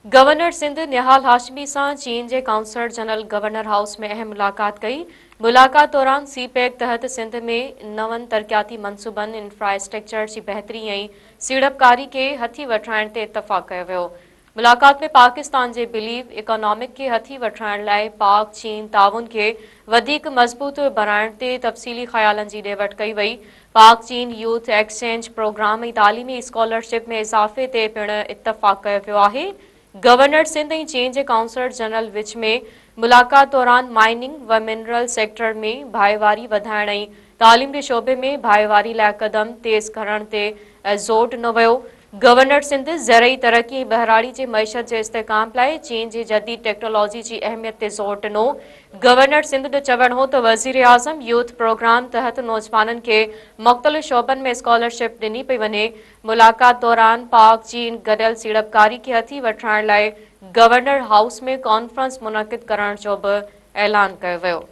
Governor Sindh نهال هاشمي سان چين جي ڪائونسلر جنرل گورنر هائوس ۾ اهم ملاقات ڪئي. ملاقات دوران سي پيڪ تحت سنڌ ۾ نون ترقياتي منصوبن، انفراسٽرڪچر جي بهتري ۽ سيڙپڪاري کي هٿي وٺرائڻ تي اتفاق ڪيو ويو. ملاقات ۾ پاڪستان جي بليو اڪانامڪ کي هٿي وٺرائڻ لاء پاڪ چين تعاون کي وڌيڪ مضبوط بڻائڻ تي تفصيلي خيالن جي ڏي وٺ ڪئي وئي. پاڪ چين يوٿ ايڪسچينج پروگرام ۽ تعليمي اسڪالرشپ ۾ اضافي تي پڻ اتفاق ڪيو ويو آهي. گورنر سنڌ ۽ چين جي ڪائونسلر جنرل وچ ۾ ملاقات دوران مائننگ و منرل سيڪٽر ۾ ڀائيواري وڌائڻ ۽ تعليم جي شعبي ۾ ڀائيواري لاء قدم تيز کڻڻ تي زور ڏنو ويو. گورنر سنڌ زرعي ترقي ۽ ٻهراڙي جي معيشت جي استحڪام لاء چين جي جديد ٽيڪنالاجي جي اهميت تي زور ڏنو. گورنر سنڌ جو چوڻ هو ته وزيراعظم يوٿ پروگرام تحت نوجوانن کي مختلف شعبن ۾ اسڪالرشپ ڏني پئي وڃي. ملاقات دوران پاڪ چين گڏيل سيڙپڪاري کي هٿي وٺرائڻ لاء گورنر هائوس ۾ ڪانفرنس منعقد ڪرڻ جو به اعلان ڪيو ويو.